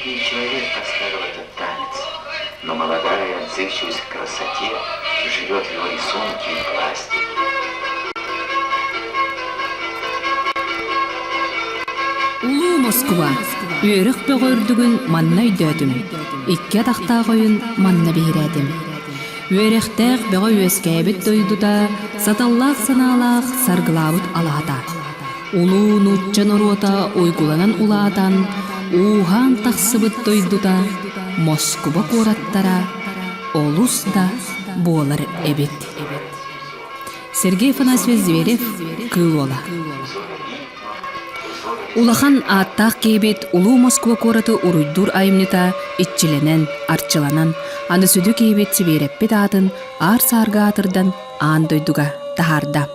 Последний человек поставил этот танец, но молодая отзывчивость к красоте живет в его рисунке и пластике. Улуу Москва, үөрэх бөҕө үрдүгүн манна өйдөөтүм, икки атахтаах ойун манна биһирээтим. Үөрэхтээх бөҕө үөскээбит дойдута, саталлаах санаалаах саргылаабыт алаата. Улуу нуучча норуота уйгуланан улаатан, ууһаан тахсыбыт дойдута Москуба куораттара олус да буолар эбит. Сергей Афанасьевич Зверев, Кыыл Уола. Улахан ааттаах киһибит Улуу Москва куораты уруйдуур айымньыта иччилэнэн, арчыланан, аны сүдү киһибит Сибиэрэппит аатын аар-саарга аатырдан аан дойдуга таһаарда.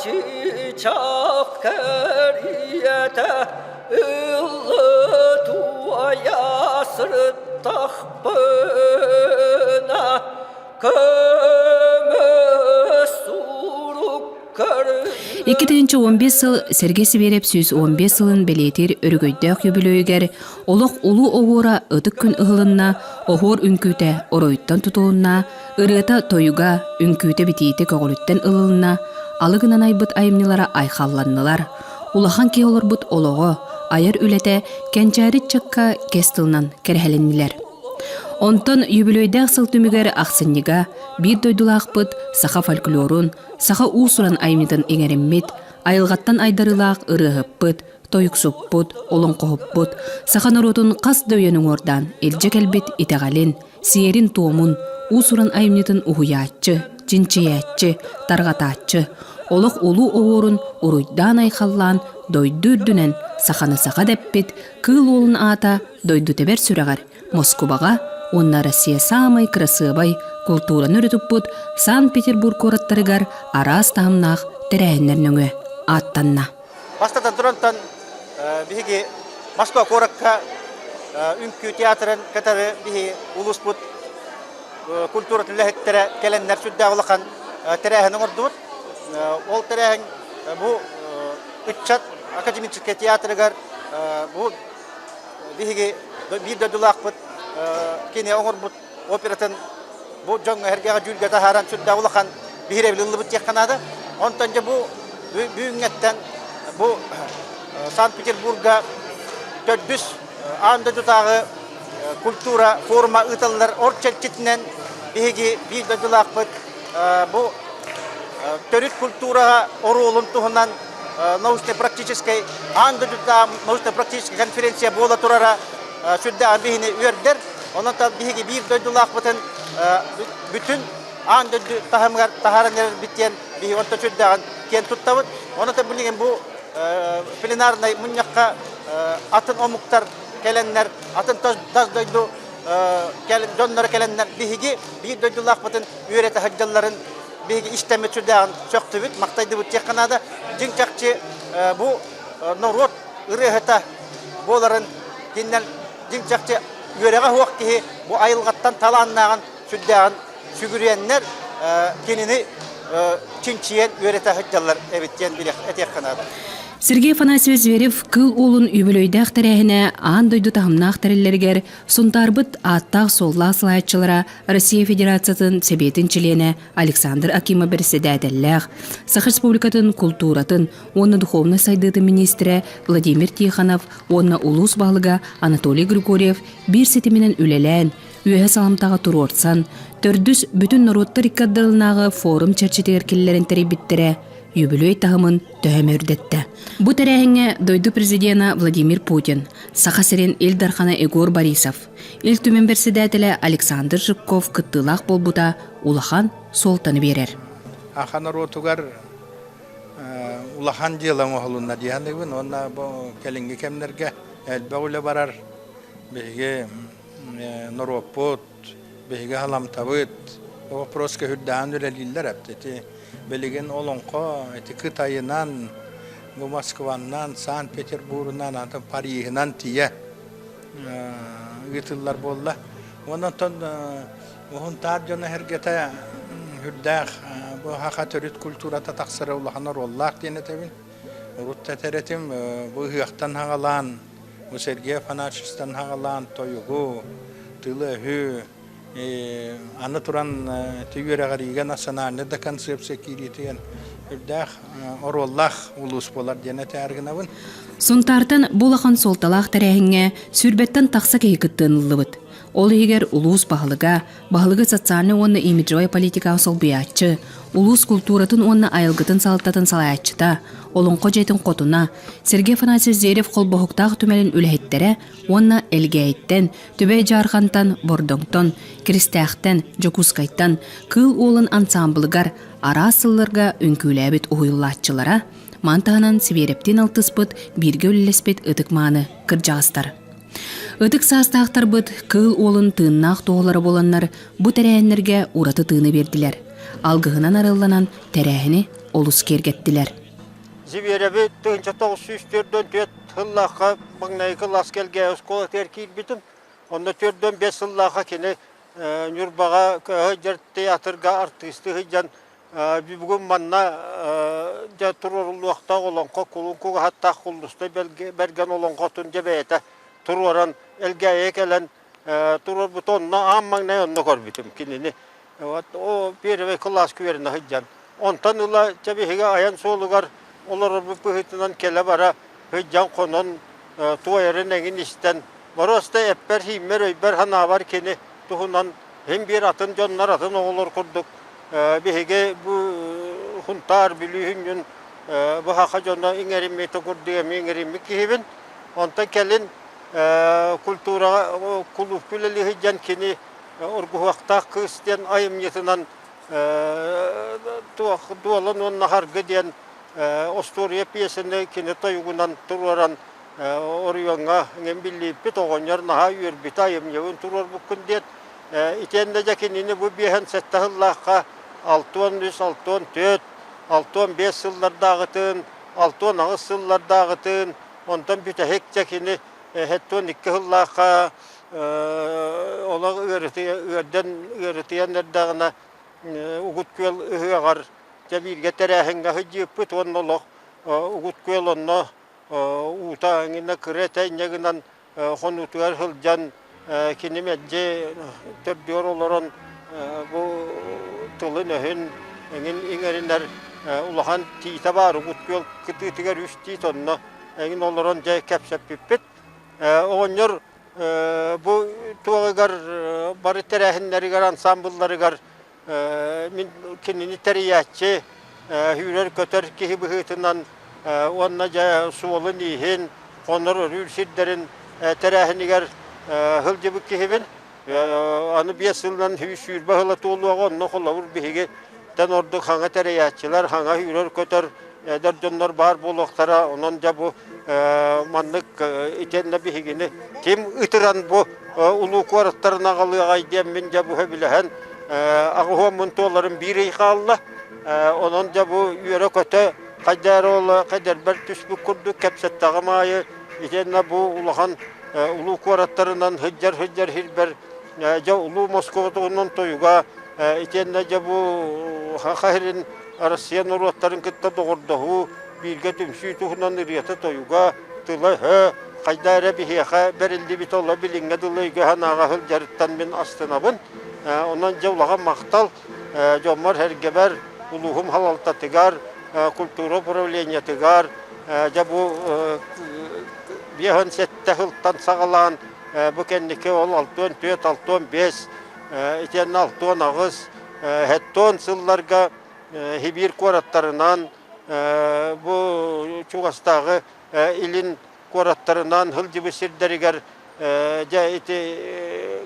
Чыычаах кэриэтэ ыллы туойа сырыттахпына көмүс сурук 2015 сыл Сергей Сибиэрэп 115 сылын бэлиэтиир өрөгөйдөөх үбүлүөйүгэр олох улуу оһуора ытык күн ыһылынна, оһуор үҥкүүтэ оройуттан тутулунна, ырыата-тойуга, үҥкүүтэ-битиитэ көҕүлүттэн ылылынна, алы гынан айбыт айымньылара айхалланнылар. Улахан киһи олорбут олоҕо, айар үлэтэ кэнчээри ыччакка кэс тылынан кэрэһэлэннилэр. Онтон үбүлүөйдээх сыл түмүгэр ахсынньыга биир дойдулаахпыт саха фольклорун, саха уус-уран айымньытын иҥэриммит, айылҕаттан айдарыылаах ырыаһыппыт, тойуксуппут, олоҥхоһуппут, саха норуотун хас да үйэни уҥуордаан илдьэ кэлбит итэҕэлин, сиэрин-туомун, уус-уран айымньытын уһуйааччы, чинчийээччи, тарҕатааччы, олох улуу оһуорун уруйдаан-айхаллаан дойду үрдүнэн саханы саха дэппит Кыыл Уолун аата дойду тэбэр сүрэҕэр Москубаҕа уонна Россия саамай кырасыабай култуураны өрө туппут Санкт-Петербург куораттарыгар араас таһымнаах тэрээһиннэр нөҥүө ааттанна. Бастатан турантан биһиги Москва куоракка үҥкүү театрын кытары биһи улууспут культуратын үлэһиттэрэ кэлэннэр сүрдээх улахан тэрээһин оҥордубут. Ол тэрээһин бу ыччат академическай театрыгар бу биһиги биир дойдулаахпыт кини оҥорбут оператын бу дьоҥҥо эргэҕэ дьүүлгэ таһааран сүрдээх улахан биһирэбил ыллыбыт диэххэ наада. Онтон дьэ бу бүгүҥҥэттэн бу Санкт-Петербурга төрдүс аан дойдутааҕы культура форума ыыталлар ор чэрчитинэн биһиги биир дойдулаахпыт бу төрүт культураҕа оруолун туһунан научно-практическай аан дойдутааҕы научно-практическай конференция буола турара сүрдээх биһини үөрдэр. Онон биһиги биир дойдулаахпытын бүтүн аан дойду таһымыгар таһааран эрэрбит диэн биһиги онто сүрдээҕин киэн туттабыт. Онон билигин бу пленарнай мунньахха атын омуктар кэлэннэр, атын тас дойду дьонноро кэлэннэр биһиги биир дойдулаахпытын үөрэтэ сылдьалларын биһиги истэммит сүрдээҕин сөхтүбүт, махтайдыбыт диэххэ наада. Дьиҥ чахчы бу норуот ырыаһыта буоларын кинилэр дьиҥ чахчы үөрэҕэ суох киһи бу айылҕаттан талааннааҕын сүрдээҕин сүгүрүйэннэр кинини чинчийэн үөрэтэ сылдьаллар эбит диэн этиэххэ наада. Сергей Афанасьевич Зверев Кыыл Уолун үбүлүөйдээх тэрээһинэ аан дойду таһымнаах тэриллэригэр Сунтаарбыт ааттаах-суоллаах салайааччылара Россия Федерациятын Сэбиэтин чилиэнэ Александр Акимов бэрэссэдээтэллээх, Саха Республикатын култууратын уонна духовнай сайдыытын миниистирэ Владимир Тихонов уонна улуус баһылыга Анатолий Григорьев биир ситиминэн үлэлээн, үөһэ саламтаҕа туруорсан, төрдүс бүтүн норуоттар икки ардыларынааҕы форум чэрчитигэр киллэрэн тэрийбиттэрэ үбүлүөй таһымын төһө үрдэттэ. Бу тэрээһиҥҥэ дойду президена Владимир Путин, Саха сирин Ил Дархана Егор Борисов, Ил Түмэн бэрэссэдээтэлэ Александр Жирков кыттыылаах буолбута улахан суолтаны биэрэр. Аха норуотугар улахан дьыала оҥоһулунна дии саныыбын уонна бу кэлиҥҥи кэмнэргэ элбэх үлэ барар. Биһиги норуоппут, биһиги халамтабыт вопроска үрдээн үлэлииллэр эбит. Ити билигин олоҥхо ити Кытайынан, бу Москваннан, Санкт-Петербурунан, атын Париһынан тиийэ. ыытыллар буолла. Онон Уһунтаар дьоно эһэргэтэ үрдээх бу саха төрүт культурата тахсара улахан оруоллаах диэн этэбин. Урут да этэр этим, бу ыһыахтан хаҕалаан, бу Сергей Афанасьевичтан хаҕалаан тойугу, тылы-өһү, аны туран ити үөрэҕириигэ национальнай да концепция киириитигэр үрдээх оруоллаах улуус буолар диэн этээр гынабын. Сунтаартан бу улахан суолталаах тэрээһиҥҥэ сүүрбэттэн тахса киһи кыттыыны ыллыбыт. Ол иһигэр улуус баһылыга, баһылыгы социальнай уонна имиджевай политикаҕа солбуйааччы, улуус култууратын уонна айылгытын салалтатын салайааччыта, Олоҥхо дьиэтин хотуна, Сергей Афанасьевич Зверев холбоһуктаах түмэлин үлэһиттэрэ уонна Элгээйиттэн, Түбэй Дьаархантан, Бордоҥтон, Киристээхтэн, Дьокуускайтан Кыыл Уолун ансаамбылыгар араас сылларга үҥкүүлээбит уһуйуллааччылара, маны таһынан Сибиэрэптиин алтыспыт, бииргэ үлэлэспит ытык-мааны кырдьаҕастар. Ытык саастаахтарбыт Кыыл Уолун тыыннаах туоһулара буоланнар бу тэрээһиннэргэ ураты тыыны биэрдилэр. Алгыһынан арылланан тэрээһини олус киэргэттилэр. Зибиэрэби 1944 сыллаахха маҥнайгы кылааска Элгээйи оскуолатыгар киирбитим. Онно 45 сыллаахха кини Ньурбаҕа сылдьар театрга артыыстыы сылдьан Бүгүн манна дьэ туруоруллуохтаах олоҥхо кулун кугаһаттаах Куллустай Бэргэн олоҥхотун дьэ бэйэтэ туруоран Элгээйигэ кэлэн туруорбута онно аан маҥнай онно көрбүтүм кинини. Вот о первый кылааска үөрэнэ сылдьан. Онтон ыла дьэ биһиги айан суолугар олорорбут быһыытынан кэлэ-бара сылдьан хонон туойарын эҥин истэн боруоста эппэр-сииммэр өйбөр-санаабар кини туһунан Син биир атын дьоннор, атын оҕолор курдук биһиги бу Хунтаар, Бүлүү сүнньүн бу саха дьоно иҥэриммит курдук эмиэ иҥэриммит киһибин. Онтон кэлин культураҕа кулуупка үлэлии сылдьан кини Ургуһуохтаах кыыс диэн айымньытынан туох Дуолан уонна Харгы диэн остуоруйа пьесаны кини тойугунан туруоран оройуоҥҥа эҥин биллииппит оҕонньор наһаа үөрбүтэ айымньыбын туруорбуккун диэн итиэннэ дьэ кинини бу 57 сыллаахха 63, 64, 65 сыллардааҕытын, 68 сыллардааҕытын, онтон бүтэһик дьэ кини 72 сыллаахха олох ыарытыйан ыарытыйан эрдэҕинэ Угут Күөл ыһыаҕар дьэ бииргэ тэрээһиҥҥэ сылдьыыппыт уонна олох Угут Күөл онно уута эҥинэ кыра этэ инньэ гынан хонуутугар сылдьан кини мэлдьи төрдүгэр олорон бу тылын-өһүн эҥин иҥэринэр улахан тиитэ баар Угут Күөл кытыытыгар үс тиит онно эҥин олорон дьэ кэпсэппиппит. Оҕонньор бу туоҕугар бары тэрээһиннэригэр ансаамбылларыгар Мин кинини тэрийээччи, сүүрэр-көтөр киһи быһыытынан уонна дьэ суолун-ииһин, хонор-өрүүр сирдэрин тэрээһинигэр сылдьыбыт киһибин. Аны биэс сылынан 120 сыла туолуоҕа, онно холобур биһигиттэн ордук хаҥа тэрийээччилэр, хаҥа сүүрэр-көтөр эдэр дьоннор баар буолуохтара. Онон дьэ бу маннык итиэннэ биһигини ким ытыран бу улуу куораттарын аҕалыаҕай диэммин дьэ бу сөбүлэһэн аҕыһуоммун туоларым биир ый хаалла. Онон дьэ бу үөрэ-көтө хайда эрэ ол кэдэрбэр түспүт курдук кэпсэттэҕим аайы итиэннэ бу улахан улуу куораттарынан сылдьар-сылдьар сирбэр дьэ улуу Москва туһунан тойуга итиэннэ дьэ бу Саха сирин Россия норуоттарын кытта доҕордоһуу, бииргэ түмсүү туһунан ырыата-тойуга, тыла-өһө хайда эрэ биһиэхэ бэриллибит оло билиҥҥэ дылы өйгө-санааҕа сылдьарыттан мин астынабын. Онон дьэ улахан махтал дьоммор-сэргэбэр, улууһум салалтатыгар, культура управлениетыгар, дьэ бу 57 сылтан саҕалаан бу кэнники ол 64, 65, итиэннэ 68 Хеттон сылларга Сибиир куораттарынан бу чугастааҕы илин куораттарынан сылдьыбыт сирдэригэр дьэ ити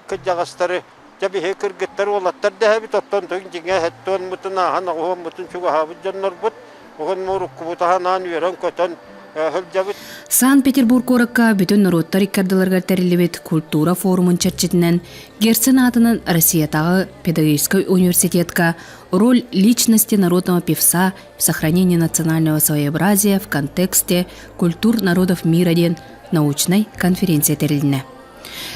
кырдьаҕастары дьэ биһи кыргыттар уолаттар дэһэбит оттон дьиҥэ хеттонмутун ааһан оҕуһуоммутун чугаһаабыт дьоннорбут уһун муоруккубут аһанаан үөрэн-көтөн сылдьабыт. Санкт-Петербург куоракка бүтүн норуоттар икки ардыларыгар тэриллибит культура форумун чэрчитинэн Герцен аатынан Россиятааҕы педагогическай университетка «Роль личности народного певца в сохранении национального своеобразия в контексте культур народов мира» диэн научнай конференция тэрилиннэ.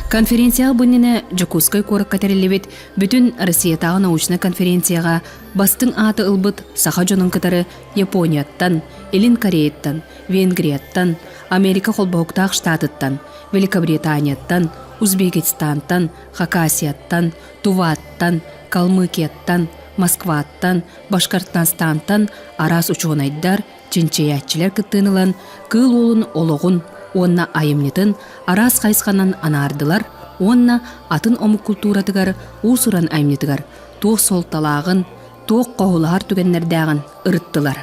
Конференцияҕа бу иннинэ Дьокуускай куоракка тэриллибит Бүтүн Россиятааҕы научнай конференцияҕа бастыҥ ааты ылбыт саха дьонун кытары Японияттан, Илин Кореяттан, Венгрияттан, Америка Холбоһуктаах Штатыттан, Великобританияттан, Узбекистантан, Хакасияттан, Туваттан, Калмыкияттан, Москваттан, Башкортостантан араас учуонайдар, чинчийээччилэр кыттыыны ылан Кыыл Уолун олоҕун уонна айымньытын араас хайысханан анаардылар уонна атын омук култууратыгар уус-уран айымньытыгар туох суолталааҕын, туох хоһулаһар түгэннэрдээҕин ырыттылар.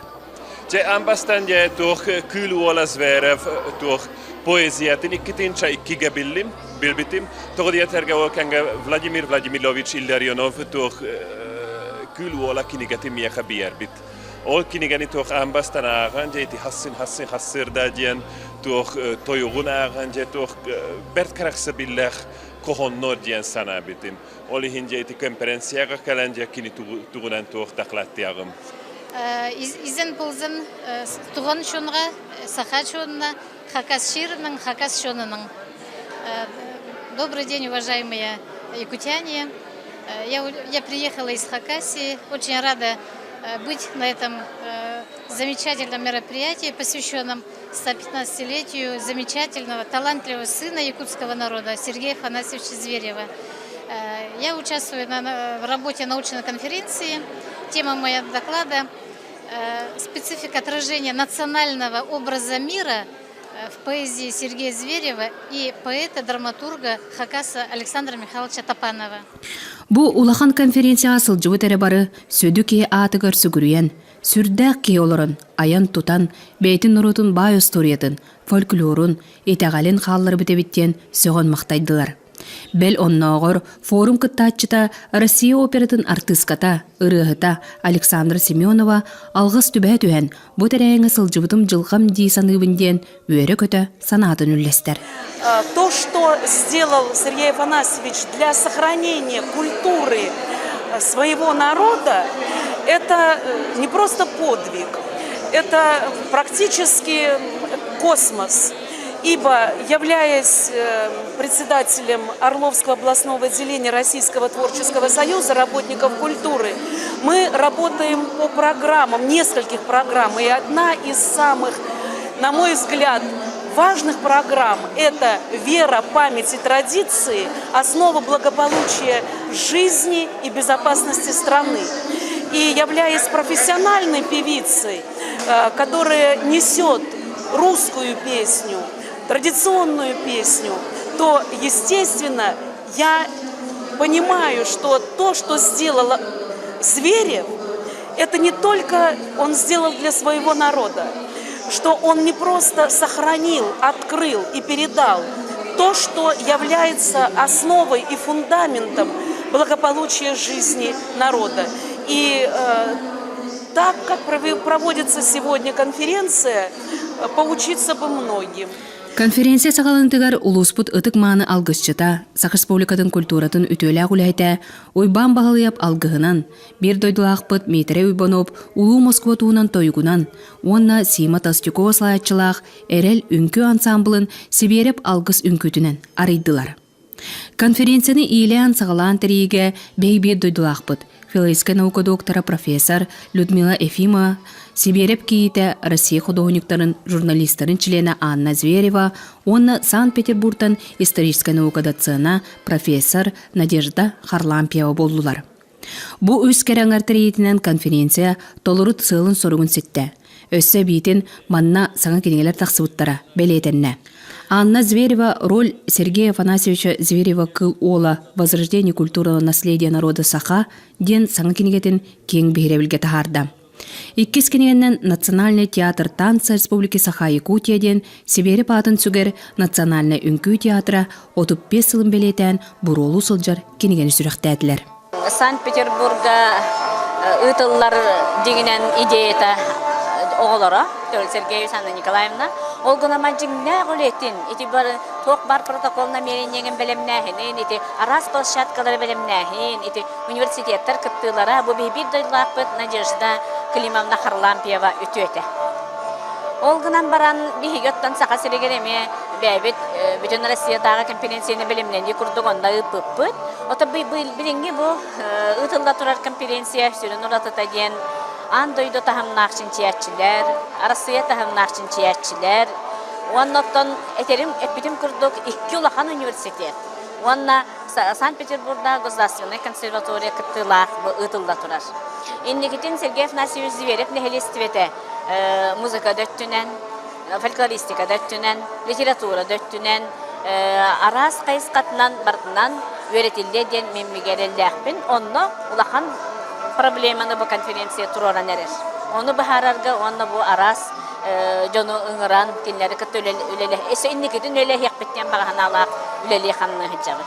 Дьэ, аан бастаан дьэ туох Кыыл Уола Зверев туох поэзиятын иккитинчэ иккигэ биллим, билбитим. Тоҕо диэтэргэ ол кэнгэ Владимир Владимирович Илларионов туох Кыыл Уола кинигэтин миэхэ биэрбит. Ол кинигэни туох аан бастаан ааҕан дьэ ити хассын хассын хассыырда диэн туох тойугун ааҕан дьэ туох бэрт кэрэхсэбиллээх кохоннор диэн санаабытым. Ол иһин дьэ ити конференцияҕа кэлэн дьэ кини тугунан туох дакылааттыаҕым. Изен пылзын туган чонга, саха чонна, хакас ширының, хакас чонының. Добрый день, уважаемые якутяне. Я, я приехала из Хакасии. Очень рада быть на этом замечательном мероприятии, посвященном 115-летию замечательного, талантливого сына якутского народа Сергея Афанасьевича Зверева. Я участвую на, в работе научной конференции. Тема моего доклада – специфика отражения национального образа мира в поэзии Сергея Зверева и поэта-драматурга Хакаса Александра Михайловича Тапанова. Бу улахан конференцияҕа сылдьыбыт эрэ бары сүдү киһи аатыгар сүгүрүйэн, сүрдээх киһи олорон, айан-тутан, бэйэтин норуотун баай остуоруйатын, фольклорун, итэҕэлин хаалларбыт эбит диэн сөҕөн махтайдылар. Бэл оннооҕор форум кыттааччыта Россия оператын артыыската, ырыаһыта Александра Семенова алҕас түбэһэ түһэн, бу тэрээһиҥҥэ сылдьыбытым дьылҕам дии саныыбын диэн үөрэ-көтө санаатын үллэстэр. То, что сделал Сергей Афанасьевич для сохранения культуры своего народа, это не просто подвиг, это практически космос. Ибо, являясь председателем Орловского областного отделения Российского творческого союза работников культуры, мы работаем по программам, нескольких программ. И одна из самых, на мой взгляд, важных программ – это вера, память и традиции, основа благополучия жизни и безопасности страны. И являясь профессиональной певицей, которая несет русскую песню, традиционную песню, то, естественно, я понимаю, что то, что сделал Зверев, это не только он сделал для своего народа, что он не просто сохранил, открыл и передал то, что является основой и фундаментом благополучия жизни народа. И э, так, как проводится сегодня конференция, поучиться бы многим. Конференция саҕаланыытыгар улууспут ытык-мааны алгысчыта, Саха Республикатын культуратын үтүөлээх үлэһитэ Уйбаан Баһылыйап алгыһынан, биир дойдулаахпыт Дмитрий Уйбанов Улуу Москва туһунан тойугунан уонна Сима Толстякова салайааччылаах Эрэл үҥкүү ансаамбылын Сибиэрэп алгыс үҥкүүтүнэн арыйдылар. Конференцияны иилээн-саҕалаан тэрийиигэ биһиги биир дойдулаахпыт, филологическай наука доктора, профессор Людмила Ефимова, Сибиэрэп кийиитэ Россия худуоһунньуктарын, журналистарын чилиэнэ Анна Зверева уонна Санкт-Петербургтан историческай наука доцена, профессор Надежда Харлампьева буоллулар. Бу үс кэрэ аҥар тэрийиитинэн конференция толору сыалын-соругун ситтэ. Өссө эбиитин манна саҥа кинигэлэр тахсыбыттара бэлиэтэннэ. Анна Зверева роль Сергея Афанасьевича Зверева «Кыл уола. Возрождение культурного наследия народа Саха» диэн саҥа кинигэтин киэҥ биһирэбилгэ таһаарда. Иккис кинигэнэн Национальный театр танца Республики Саха-Якутия диэн Сибиэри аатын сүгэр Национальнай үҥкүү театра 35 сылын бэлиэтээн буруолуу сылдьар кинигэни сүрэхтээтилэр. Санкт-Петербурга ыытыллар дьиҥинэн идеята оҕолоро Сергеевич Анна Николаевна ол гынан дьиҥнээх үлэтин ити бары туох бар протокол намерениеңин бэлэмнээһинин ити араас площадкалары бэлэмнээһин ити университеттар кыттыылара бу биир дойдулаахпыт Надежда Климовна Харлампьева үтүөтэ. Ол гынан баран биһиги оттон Саха сиригэр эмиэ бэйэбит бүтүн Россиятааҕы конференцияны бэлэмнэнии курдук онно ыыппыппыт. Ото билиҥҥи бу ыытылла турар конференция сүрүн уратыта диэн аан дойду таһымнаах чинчийээччилэр, Арассыыйа таһымнаах чинчийээччилэр уонна оттон этерим эппитим курдук икки улахан университет уонна Санкт-Петербурга государственнай консерватория кыттыылаах ыытылла турар. Инникитин Сергей Афанасьевич Зверев нэһилиэстибэтэ музыка да өттүнэн, фольклористика да өттүнэн, литература да өттүнэн араас хайысхатынан барытынан үөрэтиллиэ диэн мин эрэллээхпин. Онно улахан проблеманы бу конференция туруоран эрэр. Ону быһаарарга уонна бу араас дьону ыҥыран кинилэри кытта үлэлэһ өссө инникитин үлэлэһиэхпит диэн баҕа санаалаах үлэлии хамныы сылдьабыт.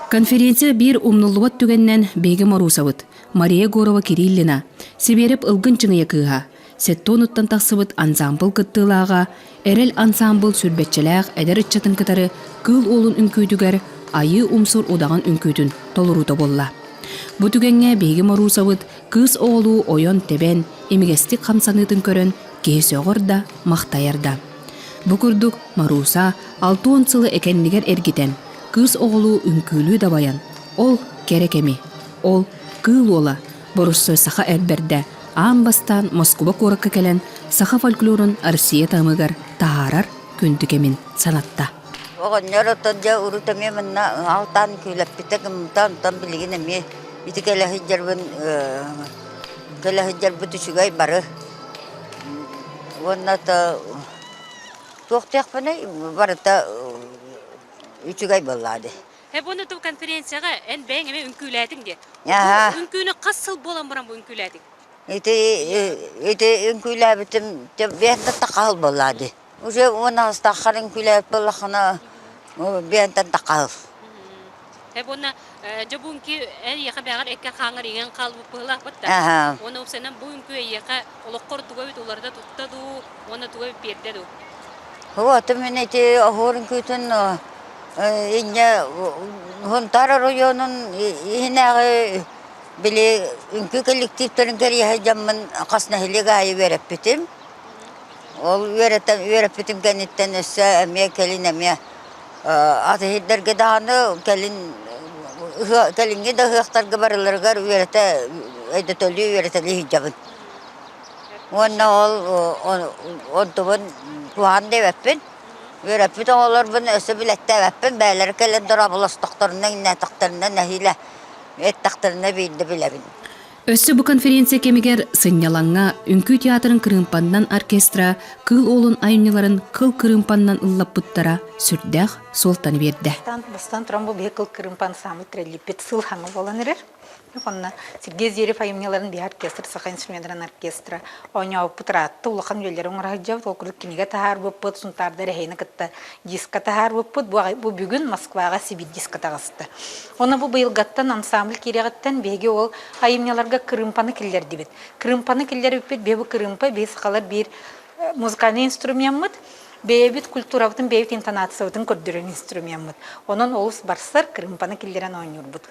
Конференция биир умнуллубат түгэнинэн биһиги Моруусабыт Мария Егорова Кириллина, Сибиэрэп Ылгын Чыҥыйа кыыһа, Сеттонуттан тахсыбыт ансаамбыл кыттыылааҕа Эрэл ансаамбыл сүүрбэччэлээх эдэр ыччатын кытары Кыыл Уолун үҥкүүтүгэр Айыы Умсур удаҕан үҥкүүтүн толоруута буолла. Бу түгэҥҥэ биһиги Моруусабыт кыыс оҕолуу ойон-тэбэн, имигэстик хамсаныытын көрөн киһи сөҕөр да, махтайар да. Бу курдук Марууса 60 сылы экэннигэр эргитэн, кыыс оҕолуу үҥкүүлүү дабайан, ол кэрэ кэми, ол кыыл уола боруссуой саха эр бэрдэ аан бастаан Москуба куоракка кэлэн саха фольклорун Россия таһымыгар таһаарар күндү кэмин санатта. Оҕонньор оттон дьэ урут эмиэ манна алтаан күүлэппитэ гыммыта, онтон билигин эмиэ ити кэлэ сылдьарбын кэлэ сылдьарбыт үчүгэй бары. Уонна то туох диэхпиний барыта үчүгэй буоллаа дии. Э бу ту конференцияҕа эн бэйэҥ эмиэ үҥкүүлээтиҥ диэ. Аһа. Үҥкүүнү хас сыл буолан баран бу үҥкүүлээтиҥ? Ити ити үҥкүүлээбитим биэнтэн тахаһыл буоллаа дии. Уже уон аҕыстааххар үҥкүүлээбит буоллаххына биэнтэн тахаһыл. Э буонна дьэ бу үҥкүү эн эйиэхэ бэҕэр эккэ хааҥар иҥэн хаалбыт быһыылаахпыт да. Аһа. Уонна упсанан бу үҥкүү эйиэхэ олоххор тугу эбит уларыта тутта дуу, уонна тугу эбит биэрдэ дуу? Вот мин ити оһуор үҥкүүтүн инньэ Сунтаар оройуонун иһинээҕи били үҥкүү коллективтарын кэрийэ сылдьаммын хас нэһилиэк аайы үөрэппитим. Ол үөрэтэн үөрэппитим кэнниттэн өссө эмиэ кэлин эмиэ атыһырдарга даҕаны кэлин кэлиҥҥи да ыһыахтарга барыларыгар үөрэтэ өйдөтөлүү үөрэтэлии сылдьабын. Уонна ол онтубун куһаҕан диэбэппин. Үөрэппит оҕолорбун өссө билэттээбэппин, бэйэлэрэ кэлэн дорооболостохторуна, иҥнээтэхтэринэ нэһиилэ эттэхтэринэ биирдэ билэбин. Өссө бу конференция кэмигэр сынньалаҥҥа Үҥкүү театрын кырыымпаннан оркестра Кыыл Уолун айымньыларын кыл кырыымпаннан ыллаппыттара сүрдээх суолтаны биэрдэ. Бастаан туран бу биһи кыл кырыымпан саамай трэллиппит сыл хаҥа буолан эрэр. Онно Сергей Зверев айымньыларын биһи оркестр, саха инструменнарын оркестра оонньообуппут ыраатта, улахан үлэлэри оҥоро сылдьабыт. Ол курдук кинигэ таһаарбыппыт, Сунтаардар эһэйини кытта диска таһаарбыппыт. Бу, бу бүгүн Москваҕа Сибирь диска таҕыста. Онно бу быйылгаттан ансамбль киириэҕиттэн биһиги ол айымньыларга кырыымпаны киллэрдибит. Кырыымпаны киллэрбиппит, биһи бу кырыымпа, биһи сахалар биир музыкальнай инструмеммыт, бэйэбит культурабытын, бэйэбит интонациябытын көрдөрөр инструмеммыт. Онон олус барсар кырыымпаны киллэрэн оонньуурбут.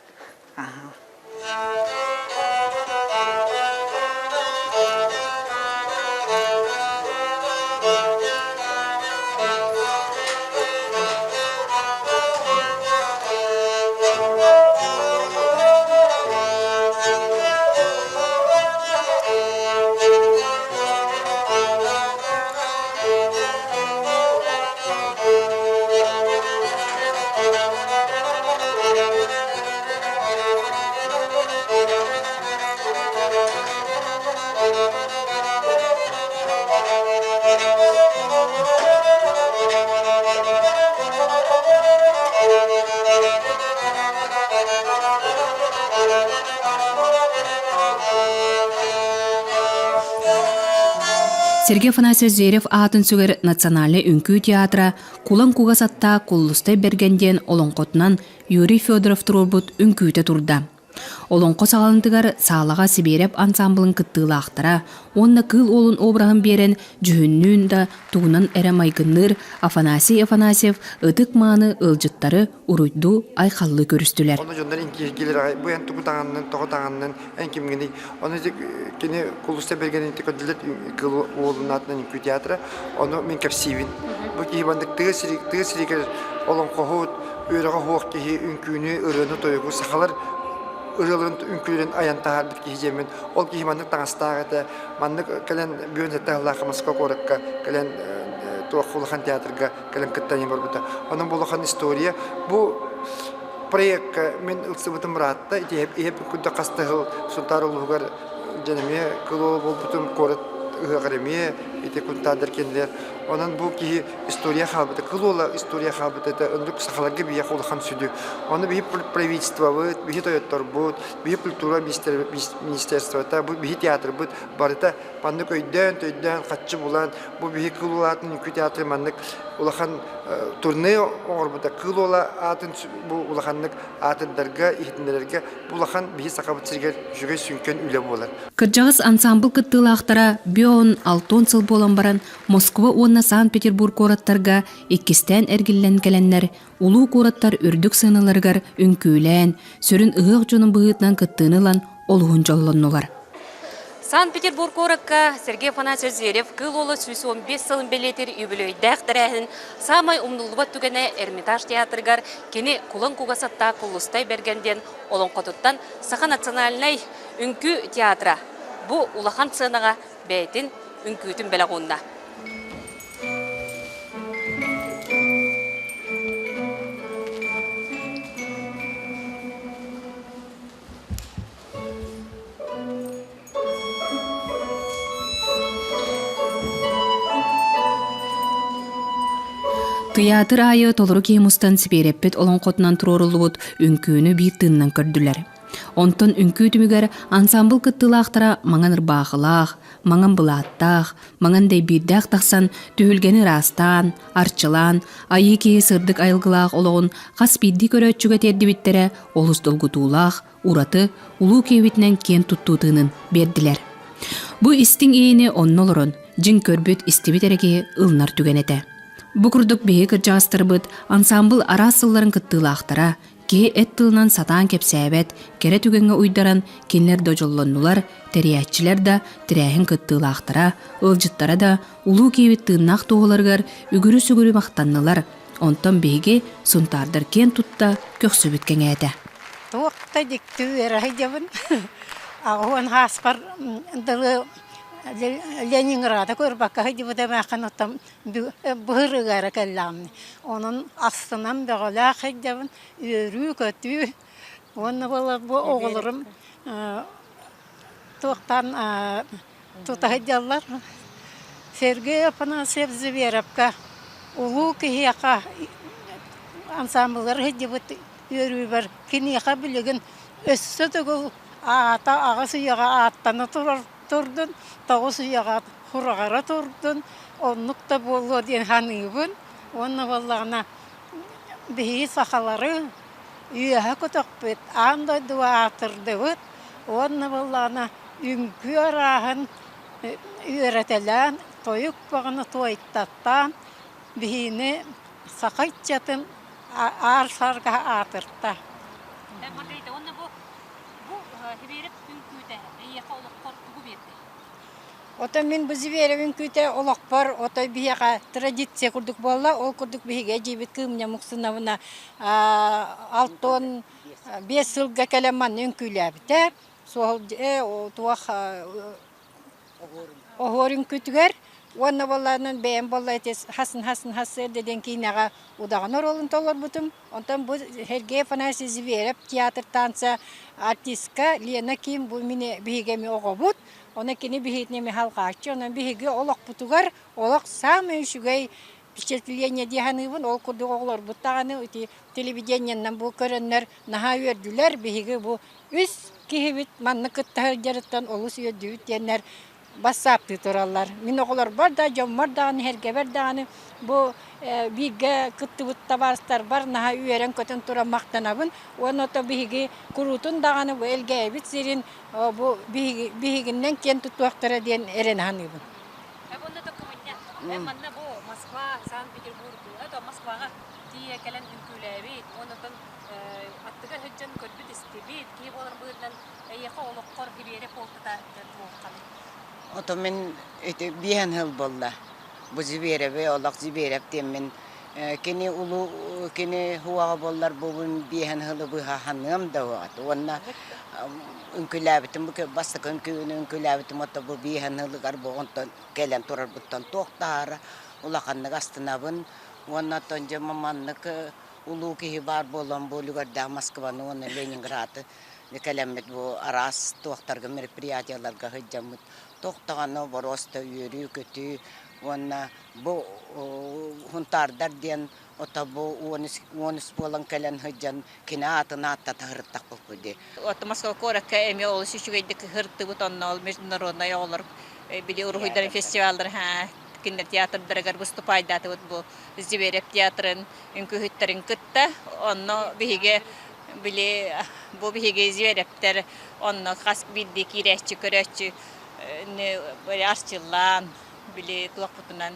Сергей Афанасьевич Зверев аатын сүгэр Национальнай үҥкүү театра Кулан кугас аттаах Куллустай Бэргэн диэн олоҥхотунан Юрий Федоров туруорбут үҥкүүтэ турда. Олоҥхо саҕаланытыгар саалаҕа Сибиэрэп ансаамбылын кыттыылаахтара уонна Кыыл Уолун обраһын биэрэн дьүһүннүүн да тугунан эрэ майгынныыр Афанасий Афанасьев ытык-мааны ыалдьыттары уруйдуу айхаллыы көрүстүлэр. Ону дьоннор инкииргиилэр аҕай бу эн тугу таҥаннын, тоҕо таҥаннын, эн кимҥиний? Ону кини Кулуста Бэргэнин көрдүлэр Кыыл Уолун аатынан үҥкүү театра. Ону мин кэпсиибин. Бу киһи маннык тыа тыа сиригэр олоҥхоһут, үөрэҕэ суох киһи үҥкүүнү, ырыаны, тойугу сахалар ырыаларын үҥкүүлэрин айан таһаарбыт киһи диэммин. Ол киһи маннык таҥастаах этэ. Маннык кэлэн бүөн сэттэһыллаах Москва куоракка кэлэн туох улахан театрга кэлэн кыттан барбыта. Онон бу улахан история. Бу проекка мин ылсыбытым быраатта. Ити иһэп курдук хас да сыл Сунтаар улууһугар дьон эмиэ кылуо буолбутум куорат ыһыаҕар эмиэ ити кунтаардар кинилэр. Онон бу киһи история хаалбыта, кыл уола история хаалбыта это оннук сахаларга биһиэхэ улахан сүдү. Ону биһи правительствобыт, биһи тойотторбут, биһи культура министерствота, бу биһи театрбыт барыта маннык өйдөөн, төйдөөн, хаччы булан, бу биһи Кыыл Уола аатын үҥкүү театры маннык улахан турне оҥорбута. Кыыл Уола аатын бу улаханнык аатырдарга, иһитиннэрэргэ бу улахан биһи Сахабыт сиригэр үчүгэй сүҥкэн үлэ буолар. Кырдьаҕас ансаамбыл кыттыылаахтара Бион алтон сыл буолан баран Москва уонна Санкт-Петербург куораттарга иккистээн эргиллэн кэлэннэр улуу куораттар үрдүк сыаналарыгар үҥкүүлээн, сүрүн ыһыах дьонун быһыытынан кыттыыны ылан олуһун дьоллоннулар. Санкт-Петербург куоракка Сергей Афанасьевич Зверев Кыыл Уола 115 сылын бэлиэтиир үбүлүөйдээх тэрээһин саамай умнуллубат түгэнэ Эрмитаж театрыгар кини Кулан кугас аттаах Куллустай Бэргэн диэн олоҥхотуттан Саха национальнай үҥкүү театра бу улахан сыанаҕа бэйэтин үҥкүүтүн бэлэх уунна. Тыйаатыр аайы толору киһи мустан Сибиэрэппит олоҥхотунан туруоруллубут үҥкүүнү биир тыынынан көрдүлэр. Онтон үҥкүү түмүгэр ансаамбыл кыттыылаахтара маҥан ырбаахылаах, маҥан былааттаах, маҥан дэйбиирдээх тахсан түһүлгэни ыраастаан, арчылаан, айыы киһи сырдык айылгылаах олоҕун хас биирдии көрөөччүгэ тиэрдибиттэрэ олус долгутуулаах, ураты, улуу киһибитинэн киэн туттуу тыынын биэрдилэр. Бу истиҥ иэйини онно олорон, дьиҥ көрбүт, истибит эрэ киһи ылынар түгэн этэ. Бу курдук биһиги кырдьаҕастарбыт ансаамбыл араас сылларын кыттыылаахтара, киһи эт тылынан сатаан кэпсээбэт, кэрэ түгэҥҥэ уйдаран кинилэр да дьоллоннулар, тэрийээччилэр да, тэрээһин кыттыылаахтара, ыалдьыттара да улуу киһибит тыыннаах туоһуларыгар үгүрү-сүгүрү махтаннылар, онтон биһиги сунтаардар киэн тутта көхсүбүт кэҥээтэ. Туох да дьикти үөрэ сылдьабын. Аҕыһын хааспар дылы Ленинграда көрбөккө сылдьыбыт эмээххин оттон быһырыга эрэ кэллэҕим. Онон астынан бөҕөлөөх сылдьабын, үөрүү-көтүү. Уонна буолар бу оҕолорум туохтан тута сылдьаллар. Сергей Афанасьев Зверевка улуу киһиэхэ ансаамбыллар сылдьыбыт үөрүүбэр киниэхэ билигин өссө төгүл аата аҕыс үйэҕэ ааттана турар турдун, тоҕус үйэҕэ хураҕара турдун, оннук да буолуо диэн саныыбын. Уонна буоллаҕына биһиги сахалары үөһэ көтөхпүт, аан дойдуга аатырдыбыт уонна буоллаҕына үҥкүү арааһын үөрэтэлээн, тойук баҕана туойтаттаан биһигини саха ыччатын аар саарга аатырта. Маргарита, уонна бу бу Сибиэрэп үҥкүүтэ эйиэхэ олоххор тугу биэрдэ? Оттон мин бу Зверев үҥкүүтэ олохпор отой биһиэхэ традиция курдук буолла. Ол курдук биһиги эдьиийбит Кыымньа Муксуновна 65 сылга кэлэн манна үҥкүүлээбитэ. Суол туох оһуор үҥкүүтүгэр уонна буоллаанан бэйэм буолла ити хасын хасын хас диэн киинэҕэ удаҕан оруолун толорбутум. Онтон бу Сергей Афанасьевич Зверев театр танца артистка Лена Ким бу мини биһиги эми оҕобут. Онон кини биһигини эми халҕааччы. Онон биһиги олохпутугар олох саамай үчүгэй впечатление дии саныыбын. Ол курдук оҕолорбут даҕаны ити телевидениеннан бу көрөннөр наһаа үөрдүлэр. Биһиги бу үс киһибит маннык кытта сылдьарыттан олус үөрдүбүт диэннэр. бассааптыы тураллар. Мин оҕолорбор да, дьоммор даҕаны, эһэргэбэр даҕаны бу бииргэ кыттыбыт табаарыстарбар наһаа үөрэн-көтөн туран махтанабын. Уонна ото биһиги куруутун даҕаны бу Элгээйибит сирин бу биһигиннэн киэн туттуохтара диэн эрэнэ саныыбын. Уонна токумунньа. Манна бу Москва, Санкт-Петербург, это Москваҕа тиийэ кэлэн үҥкүүлээбит, онтон аттыгар сылдьан көрбүт-истибит, киһи буолар быһыытынан эйиэхэ олоххор хибиэрэ буолтата туохханый? Ото мин ити биэһэн сыл буолла. Бу Звереви, олох Зверев диэммин кини улуу кини хуаҕа буоллар бу биэһэн сылы быһа ханыам да уоҕат. Уонна үҥкүүлээбитим бу бастакы үҥкүүнү үҥкүүлээбитим ото бу биэһэн сылыгар бу онтон кэлэн турарбыттан туох таһаара улаханнык астынабын. Уонна оттон дьэ маннык улуу киһи баар буолан бу үлүгэрдээх Москваны уонна Ленинграды кэлэммит бу араас туохтарга мероприятиеларга сылдьаммыт туох даҕаны боруоста үөрүү-көтүү уонна бу Хунтаардар диэн ото бу 13 буолан кэлэн сылдьан кини аатын ааттата сырыттахпыт дии. От Москва куоракка эмиэ олус үчүгэйдик сырыттыбыт онно ол международнай оҕолор били уруһуйдарын фестиваллары кинилэр театрдарыгар выступайдаатыбыт бу Зверев театрын үҥкүүһүттэрин кытта онно биһиги били бу биһиги Зверевтэр онно хас биирдии киирээччи көрөөччү арчыллаан били туохпутунан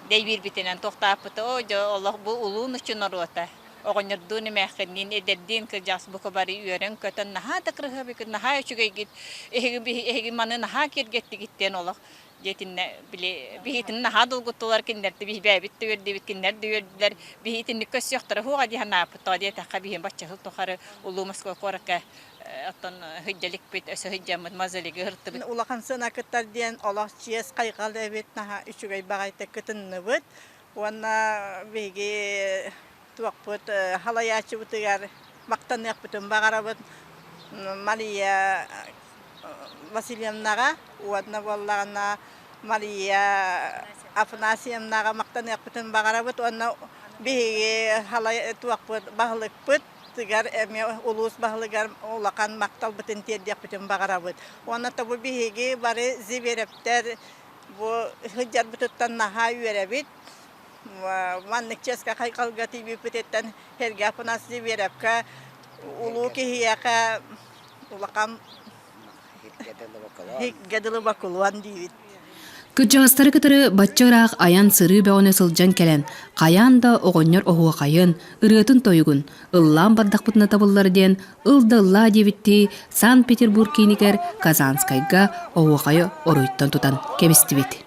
дэйбиирбитинэн туохтааппыта оо дьэ олох бу улуу нуччу норуота оҕонньордуун эмээххинниин эдэрдиин кырдьаҕас бука бары үөрэн-көтөн наһаа да кырыһыабыкыт наһаа үчүгэйгит эһиги эһиги маны наһаа киэргэттигит диэн олох диэтиннэ били биһитин наһаа долгуттулар кинилэрди биһи бэйэбит да үөрдүбүт кинилэр да үөрдүлэр биһи итинник көрсүөхтэрэ суоҕа дии санааппыт тоҕо диэтэххэ биһи бачча сыл тухары улуу Москва куоракка оттон сылдьа өссө сылдьаммыт мозолига ыһыртыбыт Улахан сыанакыттар диэн олох чиэс хайҕал эбит наһаа үчүгэй баҕайытык кытынныбыт уонна биһиги туохпут халайааччыбытыгар махтаныахпытын баҕарабыт Мария Васильевнаҕа уонна буоллаҕына Мария Афанасьевнаҕа махтаныахпытын баҕарабыт уонна биһиги халай туохпут баһылыкпыт тыгар эмиэ улуус баһылыгар улахан махталбытын тиэрдиэхпитин баҕарабыт. Уонна тобу биһиги бары Зверевтэр бу сылдьарбытыттан наһаа үөрэбит. Маннык чиэскэ хайҕалга тиийбиппититтэн Сергей Афанасьевич Зверевкэ улуу киһиэхэ улахан Һикке дылы бокулуон диибит. Кырдьаҕастары кытары бачча ыраах айан-сырыы бөҕөнү сылдьан кэлэн, хайаан да оҕонньор оһуохайын, ырыатын-тойугун ыллаан бардахпытына табыллар диэн ыл да ыллаа диэбиттии Санкт-Петербург киинигэр Казанскайга оһуохайы оруйттан тутан кэбистибит.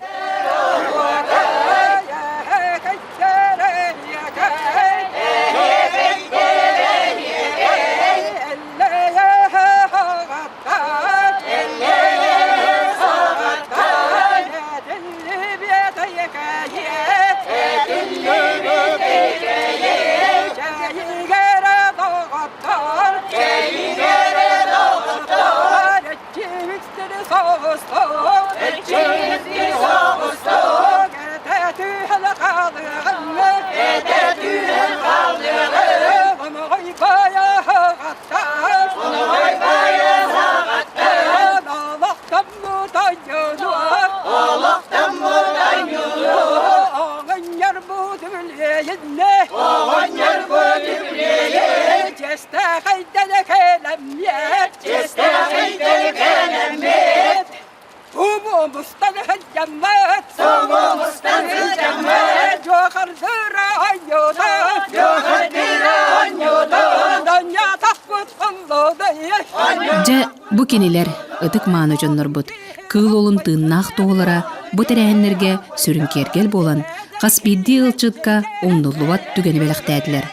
Дьэ, бу кинилэр, ытык-мааны дьоннорбут, кыыл уолун тыыннаах туоһулара бу тэрээһиннэргэ сүрүн киэргэл буолан, хас биирдии ыалдьытка умнуллубат түгэни бэлэхтээтилэр.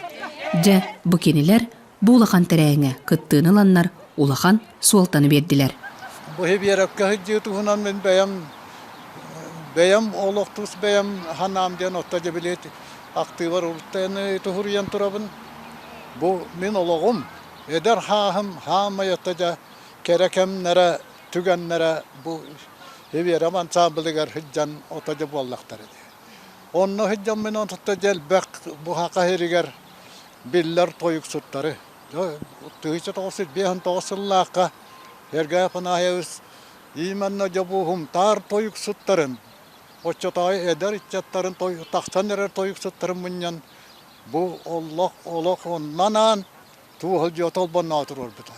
Дьэ, бу кинилэр бу улахан тэрээһиҥҥэ кыттыыны ыланнар улахан суолтаны биэрдилэр. Бу Биэрэпкэ сылдьыы туһунан мин бэйэм бэйэм олох тус бэйэм санаам диэн отто дьэбилиэт актыыбар уруттайаны туһуруйан турабын. Бу мин олоҕум, эдэр хааһым хаамай отто дьэ кэрэ кэмнэрэ, түгэннэрэ бу Биэрэм ансаамбылыгар сылдьан ото дьэ буоллахтара дии. Онно сылдьан мин онтото дьэ элбэх бу саха сиригэр биллэр тойуксуттары 1959 сыллаахха Сергей Афанасьевич Именно дьэ бу Һунтаар тойуксуттарын, оччотооҕу эдэр ыччаттарын тахсан эрэр тойуксуттарын мунньан бу олох олох оннан аан туоһу толбонноҕо туруорбута.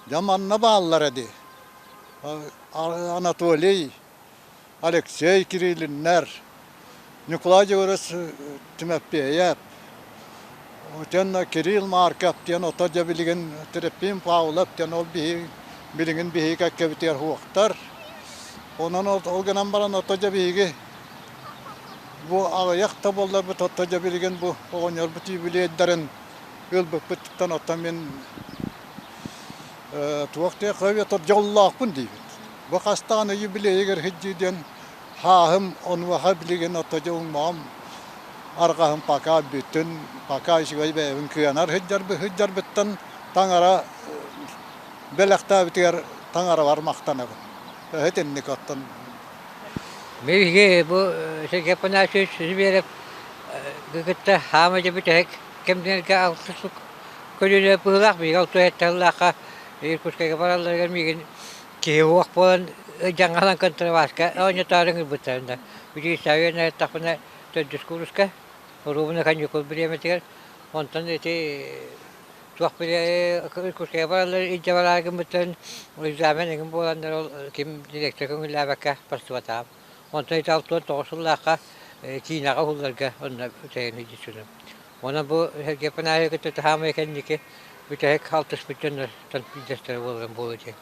Дьэ манна бааллара дии. Анатолий, Алексей Кириллиннэр, Ньукулай Дьөгүөрүс Тимофеев, уонна Кирилл Марков диэн ото дьэ билигин Трофим Павлов диэн ол биһи билигин биһиги кэккэбитигэр суохтар. Онон ол гынан баран ото дьэ биһиги бу аҕыйах да буолларбыт ото дьэ билигин бу оҕонньорбут юбилейдарын ылбыппыттан оттон мин туох диэххэ дьоллоохпун диибит. Бу хастаан юбилейыгар сылдьыы диэн хааһым онуоха билигин ото дьэ уҥмаҕым арҕаһым пока бүтүн, пока үчүгэй бэйэбин кыанар сылдьарбыттан таҥара бэлэхтээбитигэр таҥарабар махтанабын. Итинник оттон. Биһиги бу Сергей Афанасьевич Зверев кытта хаама дьэ бүтэһик кэмнэргэ алтыс көлүөнэ быһыылаах биһиги алтыс сыллаахха Иркутскайга баралларыгар миигин киһи уох буолан дьаҥалан контрабаска оонньотоору ыҥырбыттарына Үтүөсээҕи үөрэнэ төрдүс кууруска оруобуна каникул бириэмэтигэр онтон ити туох Иркутскайга бараллар илдьэ бараары гыммыттарын экзамен эҥин буоланнар ол ким директор көҥүллээбэккэ барсыбатаҕым онтон ити 69 сыллаахха киинэҕэ уһулларга онно үтэйэн илдьитиним Онон бу Сергей Панаевы кытта саамай кэнники бүтэһик алтыспыт дьоннортон биирдэстэрэ буоларым буолуо диэн.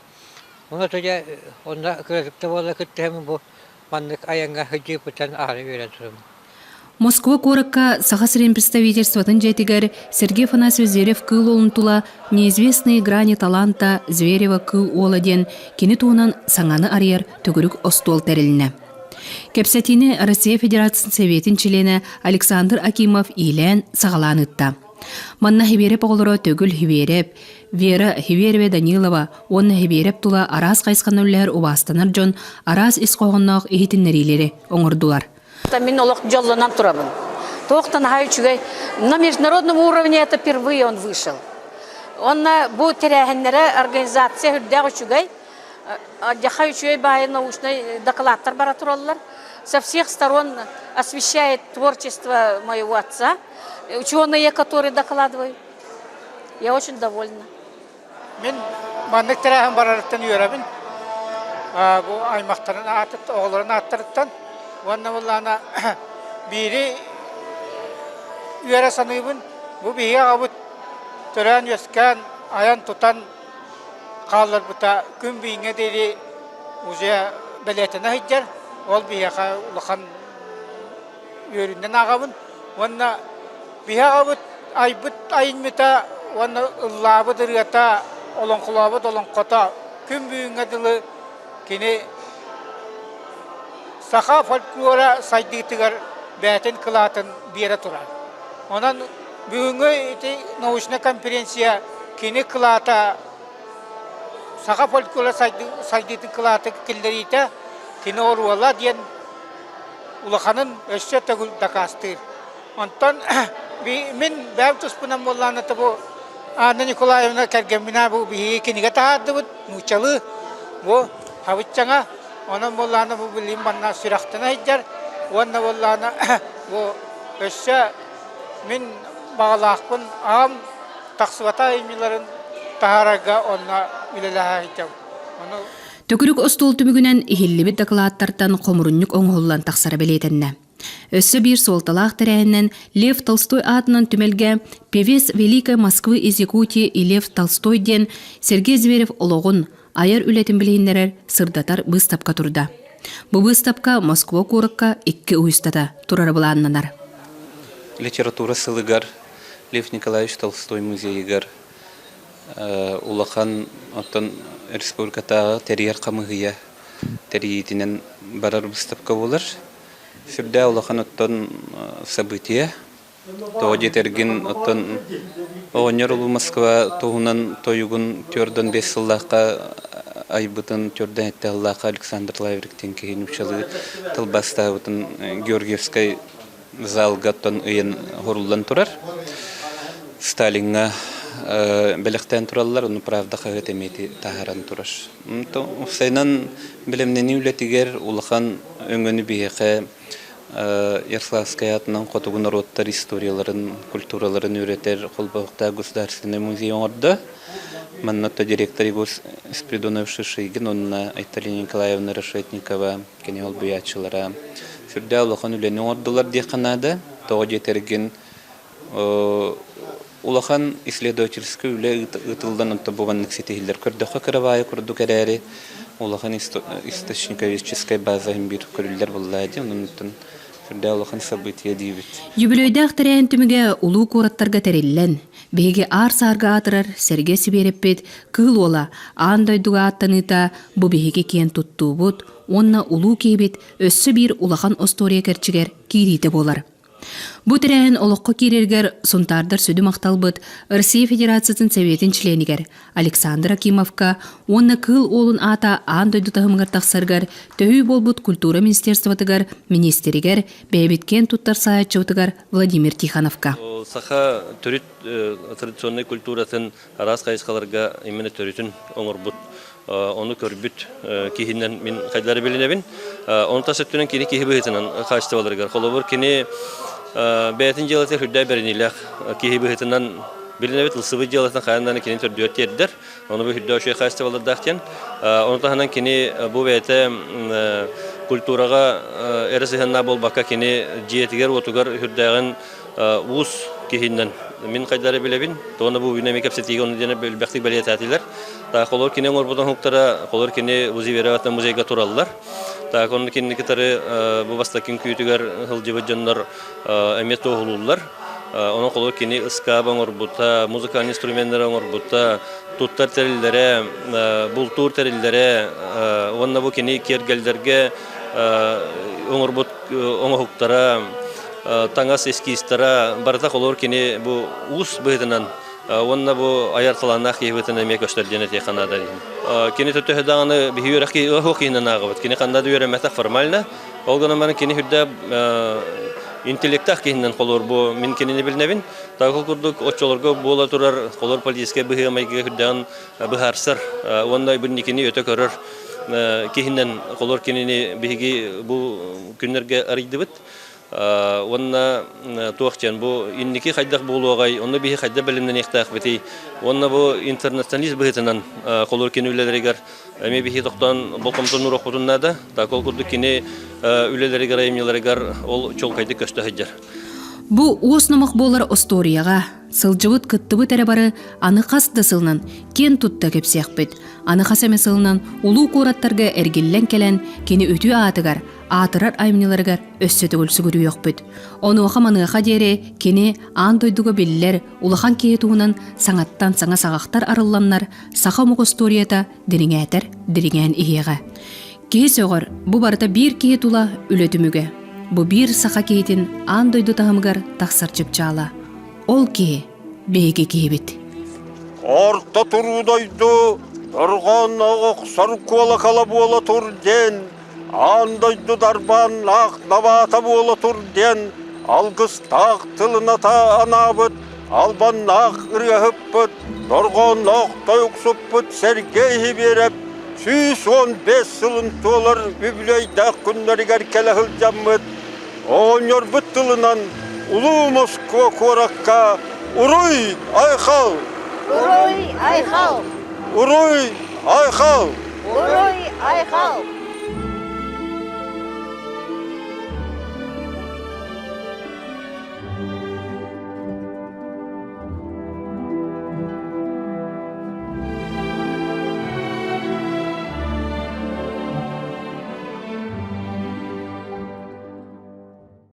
Онно дьэ онно кыратык да буолла кыттыһаммын бу маннык айаҥҥа сылдьыыппыттан аһара үөрэн турабын. Москва куоракка Саха сирин представительствотын дьиэтигэр Сергей Афанасьевич Зверев-Кыыл Уолун тула «Неизвестные грани таланта Зверева Кыыл Уола» диэн кини туһунан саҥаны арыйар төгүрүк остуол тэрилиннэ. Кэпсэтиини Россия Федерациятын Сэбиэтин чилиэнэ Александр Акимов иилээн-саҕалаан ыытта. Манна Хибиэрэп оҕолоро Төгүл Хибиэрэп, Вера Хибиэревэ Данилова уонна Хибиэрэп тула араас хайысханан үлэлэһэр убаастанар дьон араас ис хоһоонноох иһитиннэриилэри оҥордулар. Мин олох дьоллонон турабын. Туохтан наһаа үчүгэй. На международном уровне это впервые он вышел. Онно бу тэрээһиннэрэ организация үрдээх үчүгэй. Дьаха үчүгэй баайы научнай докладтар бара тураллар. Со всех сторон освещает творчество моего отца, ученые, которые докладывают. Я очень довольна. Мин маннык тэрээһин барарыттан үөрэбин. Бу аймахтарын аатыт, оҕолорун ааттарыттан. Уонна буоллаҕына биири үөрэ саныыбын. Бу биһиги аҕабыт төрөөн-үөскээн, айан-тутан хаалларбыта күн бүгүҥҥэ диэри уже бэлиэтэнэ сылдьар. Ол биһиэхэ улахан үөрүүнэн ааҕабын. Уонна биһи аҕабыт айбыт айымньыта уонна ыллаабыт ырыата, олоҥхолообут олоҥхото күн бүгүҥҥэ дылы кини саха фольклора сайдыытыгар бэйэтин кылаатын биэрэ турар. Онон бүгүҥҥү ити научнай конференция кини кылаата саха фольклора сайдыытын кылааты киллэриитэ кини оруола диэн улаханын өссө төгүл дакаастыыр. Онтон мин бэйэм туспунан буоллаҕына бу Анна Николаевна кэргэмминэ бу биһиги кинигэ таһаардыбыт нууччалыы бу хабыччаҥа онон буоллаҕына бу билигин манна сүрэхтэнэ сылдьар уонна буоллаҕына бу өссө мин баҕалаахпын аҕам тахсыбата айымньыларын таһаарарга онно үлэлэһэ сылдьабын. Ону Төгүрүк остуол түмүгүнэн иһиллибит дакылааттартан хомурунньук оҥоһуллан тахсара бэлиэтэннэ. Өссө биир суолталаах тэрээһинэн Лев Толстой аатынан түмэлгэ «Певец Великой Москвы из Якутии и Лев Толстой» диэн Сергей Зверев олоҕун, айар үлэтин билиһиннэрэр, сырдатар быыстапка турда. Бу быыстапка Москва куоракка икки уйустата турара былааннанар. Литература сылыгар Лев Николаевич Толстой музейыгар улахан оттон республикатааҕы тэрийэр хамыыһыйа тэрийиитинэн барар быыстапка буолар. Сүрдээх улахан оттон событие. Тоҕо диэтэргин оттон оҕонньор улуу Москва туһунан тойугун 45 сыллаахха айбытын, 47 сыллаахха Александр Лаврик диэн киһи нууччалыы тылбаастаабытын Георгиевскай залга оттон ыйан хоруллан турар. Сталиҥҥа бэлэхтээн тураллар, ону Правда хаһыат эмиэ таһааран турар. Уопсайынан бэлэмнэнии үлэтигэр улахан өҥөнү биһиэхэ Ярославскай аатынан хотугу норуоттар историяларын, культураларын үөрэтэр холбоһуктаах государственнай музей оҥордо. Манна директор Егор Спиридонов Шишигин уонна Айталина Николаевна Решетникова кини холбуйааччылара сүрдээх улахан үлэни оҥордулар диэххэ наада. Тоҕо диэтэргин улахан исследовательскай үлэ ыытыллан онто бу маннык ситиһиллэр. Көрдөххө кырабаайы курдук эрээри улахан источниковедческай база иһин биир көрүллэр буоллаа дии. Онон сүрдээх улахан событие диибит. Юбилейдаах тэрээһин түмүгэ улуу куораттарга тэриллэн, биһиги аар-саарга аатырар Сэргэ Сибиэрэппит Кыыл Уола аан дойдуга ааттаныыта бу биһиги киэн туттуубут уонна улуу киһибит өссө биир улахан остуоруйа кэрчигэр киириитэ буолар. Бу тэрээһин олоххо киирэригэр Сунтаардар сүдү махталбыт Россия Федерациятын Сэбиэтин чилиэнигэр Александр Акимовка уонна Кыыл Уолун аата аан дойду таһымыгар тахсарыгар төһүү буолбут культура министерствотыгар миниистиригэр бэйэбит киэн туттар салайааччыбытыгар Владимир Тихоновка. Саха төрүт традиционнай культуратын араас хайысхаларга именно төрүтүн оҥорбут ону көрбүт киһинэн мин хайдары билинэбин. Ону тас өттүнэн кини киһи быһыытынан хаачыстыбаларыгар. Холобур, кини бэйэтин дьыалатыгар үрдээ бэриниилээх киһи быһыытынан билинэбит, ылсыбыт дьыалатын хайаан даҕаны кини төрдүгэр тиэрдэр. Ону бу үрдээ үчүгэй хаачыстыбалардаах диэн. Ону таһынан кини бу бэйэтэ культураҕа эрэ сыһыаннаах буолбакка, кини дьиэтигэр-уотугар үрдээҕин уус киһинэн мин хайдары билэбин, тоҕо бу үүнэми кэпсэтиигэ ону диэн элбэхтик бэлиэтээтилэр. Так олор кини оҥорбут оҥоһуктара, олор кини Узивероватна музейга тураллар. Так онно кинини кытары бу бастакы үҥкүүтүгэр сылдьыбыт дьоннор эмиэ туоһулууллар. Онон холобур кини ыскаап оҥорбута, музыкальный инструменнары оҥорбута, туттар тэриллэрэ, бултуур тэриллэрэ уонна бу кини киэргэллэргэ оҥорбут оҥоһуктара, таҥас эскизтара барыта холобур кини бу уус быһыытынан уонна бу айар талааннаах киһи быһыытынан эмиэ көстөр диэн этиэххэ наада диэн. Кини төһө даҕаны биһи үөрэх киһи киһинэн ааҕабыт. Кини ханна да үөрэммэтэх формально. Ол гынан баран кини үрдэ интеллектаах киһинэн холуур бу мин кинини билинэбин. Такыл курдук оччолорго буола турар холор политическай быһыы-майгыга үрдэҕин быһаарсар уонна бу өтө көрөр киһинэн холор кинини биһиги бу күннэргэ арыйдыбыт. Уонна туох диэн бу инники хайдах буолуоҕай, онно биһи хайдах бэлэмнэниэхтээхпитий, уонна бу интернационалист быһыытынан холор кини үлэлэригэр эмиэ биһи тохтоон болҕомтону уруохпутун наада. Так ол курдук кини үлэлэригэр, айымньыларыгар ол чуолкайдык көстө сылдьар. Бу уос номох буолар остуоруйаҕа сылдьыбыт кыттыбыт эрэ бары аны хас да сылынан киэн тутта кэпсиэхпит. Аны хас эмэ сылынан улуу куораттарга эргиллэн кэлэн кини үтүө аатыгар, аатырар айымньыларыгар өссө төгүл сүгүрүйүөхпүт. Онуоха-маныаха диэри кини аан дойдуга биллэр улахан киһи туһунан саҥаттан саҥа саҕахтар арылланнар саха омук остуоруйата дириҥээтэр дириҥээн иһиэҕэ. Киһи сөҕөр, бу барыта биир киһи тула үлэ түмүгэ. Бу биир саха киһитин аан дойду таһымыгар тахсар чыпчаала. Ол киһи биһиги киһибит. Орто туруу дойду дорҕоонноох охсор куолакала буола тур диэн, аан дойду дарбааннаах дабаата буола тур диэн алгыстаах тылыната анаабыт албаннаах ырыаһыппыт, дорҕоонноох тойуксуппут Сергей Сибиэрэп 115 сылын туолар үбүлүөйдээх күннэригэр кэлэ сылдьаммыт, оҕонньорбут тылынан Улуу Москва куоракка Уруй Айхал! Уруй Айхал! Уруй Айхал! Уруй Айхал!